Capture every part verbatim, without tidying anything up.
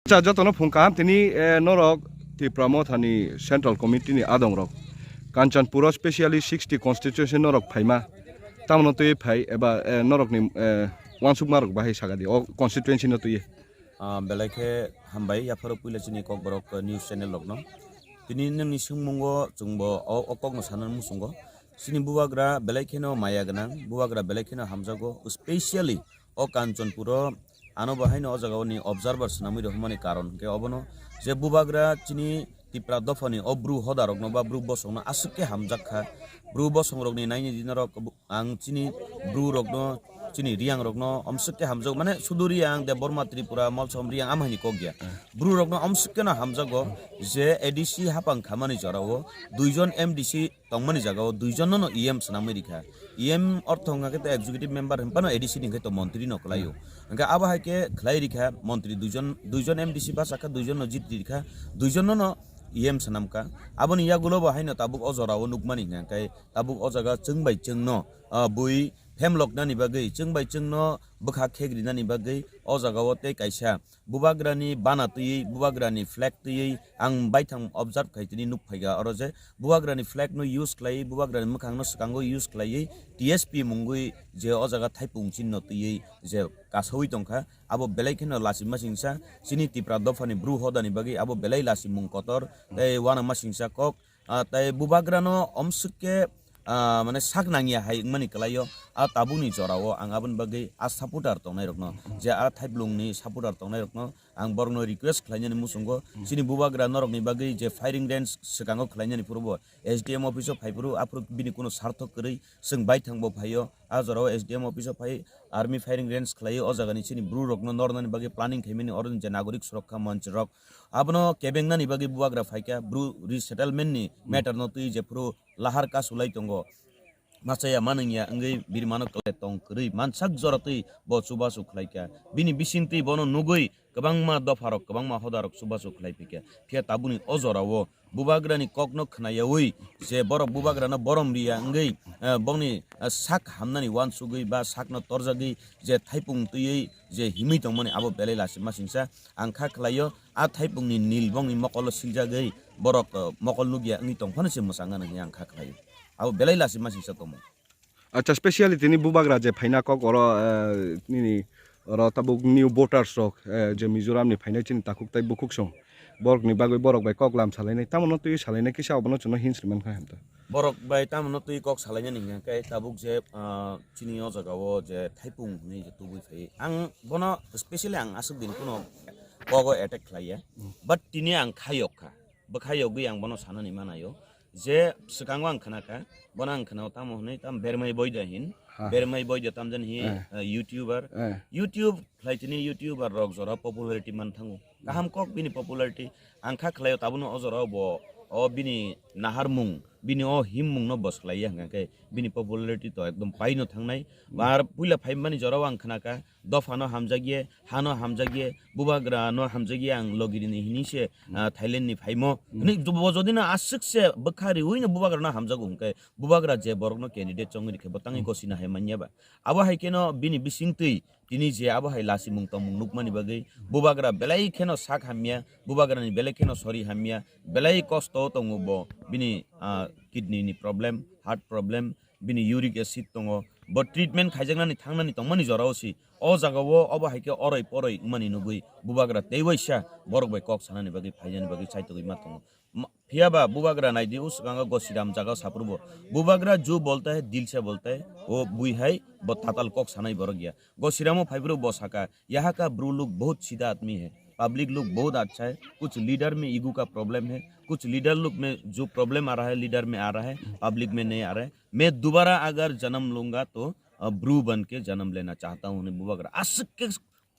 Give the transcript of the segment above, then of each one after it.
Acha, jotono phung kaham tini, eh, norok Tipra Mothani Central Committee ni adong rok Kanchanpuro specially sixty constituency norok phaima, tamno twi phai eba, eh, norok ni, eh, wansukma rok bahai sagadi o constituency no twi. Ah, belai khe hambai yapharo puila chini Kokborok news channel rokno. Tini nini swngmungo chwngbo o, o kokno sanani muchungo. Chini bubagra belai kheno maya gwnang, bubagra belai kheno hamjago, specially o Kanchanpuro ano bo haino o jagao ni observer swnamwi rwhormani karon hwnkhe obono je bubagra chini Tipra dophani o bru hoda rokno ba bru bosongno aswk khe hamjak kha. Bru bosong rokni naini dino rok ang chini bru rokno, chini Riyang rokno omswk khe hamjak, mane sudu Riyang, Debbarma, Tripura, Molsom, Riyang amhaini kok ya. Bru rokno omswk kheno hamjago je A D C hapang khamani jorao duijon M D C tongmani jagao duijon no E M swnamwi rikha. E M ortho wngkha khe to executive member hinphano A D C ni hwnkhe to montri no kwlaio. Hwnkhe abo hai khe khlai rikha montri duijon, duijon M D C bachakha, duijon no jiti rikha, duijon no no E M swnamkha. Aboni yagulo bo haino tabuk o jorao nukmani hwnkha khe tabuk o jaga chwng bai chwngno, ah, bui phemloknani bagwi, chwng bai chwngno bwkha khegrinani bagwi o jagao tei kaisa bubagrani bana twiwi, bubagrani flag twiwi ang baithang observe khai tini nuk phaikha oro je bubagrani flag no use khlaiwi, bubagrani mwkhang no swkango use khlaiwi T S P mungwi je o jaga thaipung chinno twiwi je kasawi tongkha, abo belai kheno lachima singsa chini Tipra dophani bru hodani bagwi abo belai lachimung kotor tei uanama singsa kok. Ah, tei bubagrano omswk khe, ah, mane sak nangya hai wngmani kwlaio. Ah, tabukni jorao ang aboni bagwi ah supporter tongnairokno, je ah Thaiplungni supporter tongnairokno ang borokno request khlainani muchungo. Chini bubagra norokni bagwi je firing range swkango khlainani phuru bo S D M office o phaiphuru, aphuru bini kuno sarthok kwrwi chwng baithang bo phaio. Ah jorao S D M office o phai army firing range khlaio, o jagani chini bru rokno nornani bagwi planning khaimani, oro je nagorik surokkha monch rok abono kebengnani bagwi bubagra phaikha, bru resettlement ni matter no twi jephuru lahar kasulai tongo. Machaya manwngya wngwi birmano kwlai tong kwrwi mansak jora twi bo chubachu khlaikha. Bini bisingtwi bono nugwi kwbangma dopharok, kwbangma hodarok chubachu khlai phikha. Phiya tabukni o jorao bubagrani kokno khnayawi je borok bubagrano borom riya wngwi, eh, bongni, eh, sak hamnani uansugwi ba sakno torjagwi je thaipung twiwi je himwi tongmani abo belai lachima singsa ang kha khlaio. A thaipungni nil bongni mokolo siljagwi borok, eh, mokol nukya wngwi tongphano se mwchangano hinwi ang kha khlaio. Abo belai lachima singsa tongmung. Acha, specially tini bubagra je phaina kok oro, eh, nini oro tabuk new voters rok, eh, je Mizoram ni phainai chini takhuk tai bukhuk song, borok ni bagwi borok bai kok lam salainai, tamo no twi salainai kisa obono chwngno hinwi man kha hamto. Borok bai tamo no twi kok salainani hwnkha khe tabuk je, ah, chini o jaga o je thaipung hwnwi je tubui phai ang bono specially ang aswk din kuno kogo attack khlaiya, but tini ang khayok kha, bwkha yogwi ang bono sanani manayo. Je swkango ang khna kha, bono ang khna o tamo hwnwi tam Bermai Boida hin. Ha. Bermai Boida tamjani hi, eh, YouTuber. Eh. YouTube khlai tini YouTuber rok jora popularity man thango. Kaham kok bini popularity. Ang kha khlaio tabono o jora bo o bini naharmung, bini o himmung no bos khlaiya hwnkha khe bini popularity to ekdom paino thangnai. Bar puila phaimani jora o ang khna kha, dophano hamjakye, hano hamjakye, bubagrano hamjakye ang logirini hini se, ah, Thailand ni phaimo. Hwnwi bo jodi no aswk se bwkha riwi no bubagrano hamjago hwnkhe bubagra je borokno candidate chongwi rikhe bo tangwi gosina hai manya ba. Abo hai kheno bini bisingtwi tini je abo hai lachimung tongmung nukmani bagwi bubagra belai kheno sak hamya, bubagrani belai kheno sori hamya, belai kosto tongo bo bini, ah, kidney ni problem, heart problem, bini uric acid tongo, bo treatment khaijaknani thangnani tongmani jorao si. O jagao obo hai khe oroi poroi wngmani nugwi bubagra tei waisa borok bai kok sanani bagwi phainani bagwi chaitogwi ma tongo. Ma-, phiya ba bubagra naidi o swkango Gosiram jagao saphuru bo, "Bubagra jo bolta hai, dil se bolta hai, o bui hai bo tatal kok sanai borok ya." Gosiramo phaiphuru bo saka, "Yaha ka bru log bahut sida admi hai, public log bahut acha hai, kuch leader mein ego ka problem hai, kuch leader log mein jo problem aa raha hai, leader mein aa raha hai, public mein nahi aa raha hai." Main dobara agar janam lunga to, uh, bru ban ke janam lena chahta hu, hwnwi bubagra aswk khe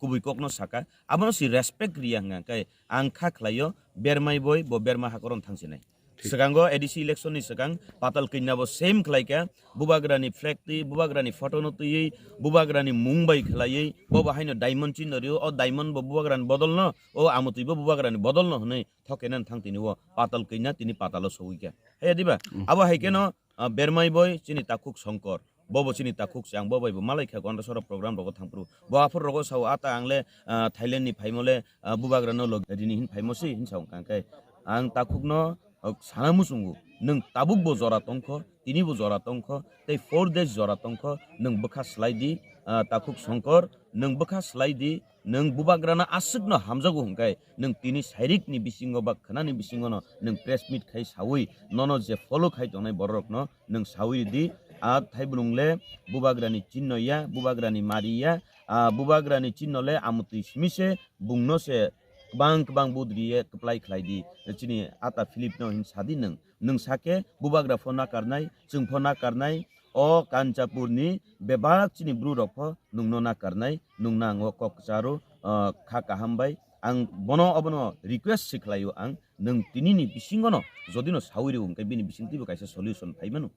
kubui kokno saka. Abono si respect riya hwnka khe ang kha khlaio, Bermai boi bo Berma hakoron thangsinai. Thik. Swkango A D C election ni swkang Patal Kanya bo same khlaikha, bubagrani flag twi, bubagrani photo no twiwi, bubagrani mung bai khlaiwi, bo bo haino diamond chinno rio, o diamond bo bubagrani bodol no, o amotwi bo bubagrani bodol no hwnwi thokenani thang tini o Patal Kanya tini patalo sowikha. Haya diba? Hmm. Abo hai kheno, ah, Bermai boi chini takhuk Songkor. Bo bo chini takhuk se, ang bo bai bo malai kha, gonda sora program rogo thangphuru. Bo aphuru rogo sao, "Ata ang le, ah, Thailand ni phaimo le, ah, bubagra no log rini hin phaimo si," hin sao hwnkha khe. Ang takhuk no, ah, sana muchungo, nwng tabuk bo jora tongkho, tini bo jora tongkho, tei four days jora tongkho, nwng bwkha slai di, ah, takhuk Songkor, nwng bwkha slai di, nwng bubagrano aswkno hamjago hwnkhe, nwng tini sairik ni bisingo ba khwnani bisingo no nwng press meet khai saui nono je follow khai tongnai borok no nwng saui ridi. A thaibrung le bubagrani chinno ya, bubagrani mari ya, a bubagrani chinno le amutwi simi se bungno se kwbang kwbang budri ye kwplai khlai di. Chini ata Philip no hin sadi nwng, nwng sake bubagra pho nakarnai, chwng pho nakarnai, o Kanchanpur ni bebak chini bru rok pho nwng no nakarnai, nwng nang o kok kwcharo, ah, kha kaham bai. Ang bono obono request se khlaio ang, nwng tini ni bisingo no jodi no saui rw hwnkhe bini bisingtwi bo kaisa solution phai mano.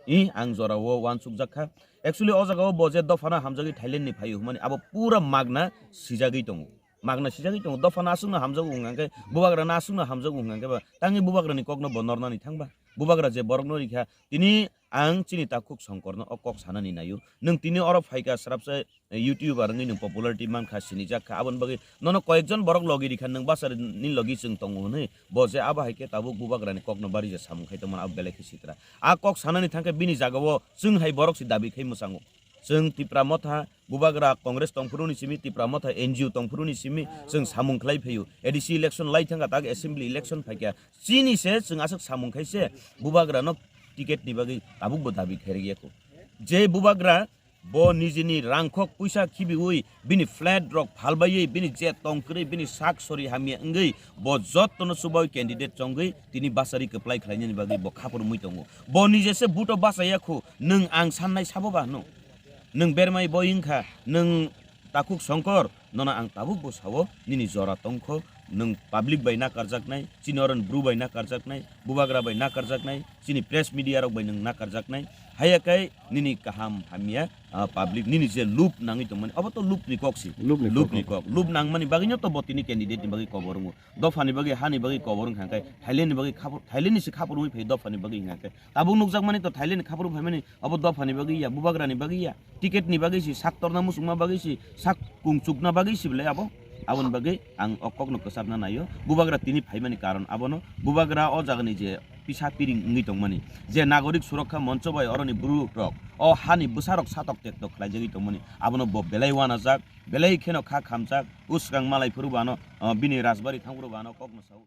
I ang jora o uansuk jak kha. Actually o jaga o bo je dopha no hamjagwi Thailand ni phaio hwnmani abo pura magna sijagwi tongo. Magna sijagwi tongo, dopha no aswk no hamjago hwnkha khe, bubagra no aswk no hamjago hwnkha khe ba, tangwi bubagra ni kok no bo nornani thang ba. Bubagra je borok no rikha, tini ang chini takhuk Songkor no o kok sanani naio. Nwng tini oro phaikha, srapsa, eh, YouTuber wngwi nwng popularity mankha, sinijak kha, aboni bagwi nono koyekjon borok logi rikha, nwng bwsari ni logi chwng tongo hwnwi, bo je abo hai khe tabuk bubagra ni kok no bari je samung khai tongmani abo belai khe sitra. A kok sanani thang khe bini jaga o chwng hai borok se dabi khai mwchango. Chwng Tipra Motha, bubagra Congress tongphuru ni simi, Tipra Motha N G O tongphuru ni simi, chwng samung khlai phaio. A D C election lai thangkha, tak assembly election phaikha. Chini se chwng aswk samung khai se bubagra no ticket ni bagwi tabuk bo dabi khairikya kho. Je bubagra bo nijini rangkhok puisa khibiui bini flat rok phalbaiwi bini je tongkwrwi bini sak sori hamya wngwi bo jotto no chubaui candidate chongwi tini bwsari kwplai khlainani bagwi bo khapur mui tongo. Bo nije se buto bachaya kho, nwng ang sannai sabo ba hwno? Nwng bermai boi wngkha, nwng takhuk Songkor, nono ang tabuk bo sao, nini jora tongkho, nwng public bai nakarjaknai, chini oron bru bai nakarjaknai, bubagra bai nakarjaknai, chini press media rok bai nwng nakarjaknai, haiya kai nini kaham hamya, ah, public nini je lub nangwi tongmani, obo to lub ni kok si. Lub ni kok. Lub ni kok. Lub nangmani bagwi no to bo tini candidate ni bagwi kobor wngo. Dopha ni bagwi, ha ni bagwi kobor wngkha khe, Thailand ni bagwi khapur, Thailand ni se khapur wngwi phai dopha ni bagwi wngkha khe. Tabuk nukjakmani to Thailand ni khapur phaimani, obo dopha ni bagwi ya, bubagra ni bagwi ya. Ticket ni bagwi si, sak torna muchungma bagwi si, sak kungchukna bagwi si belai abo. Aboni bagwi ang o kokno kwchapna naio. Bubagra tini phaimani karon abono, bubagra o jagani je pisa piring wngwi tongmani, je nagorik surokkha moncho bai oroni bru rok, o hani bwsa rok satok tektok khlaijagwi tongmani, abono bo belai uanajak, belai kheno kha khamjak, o swkang malai phuru bo ano, o, bini rajbari thang phuru bo ano kokno sao.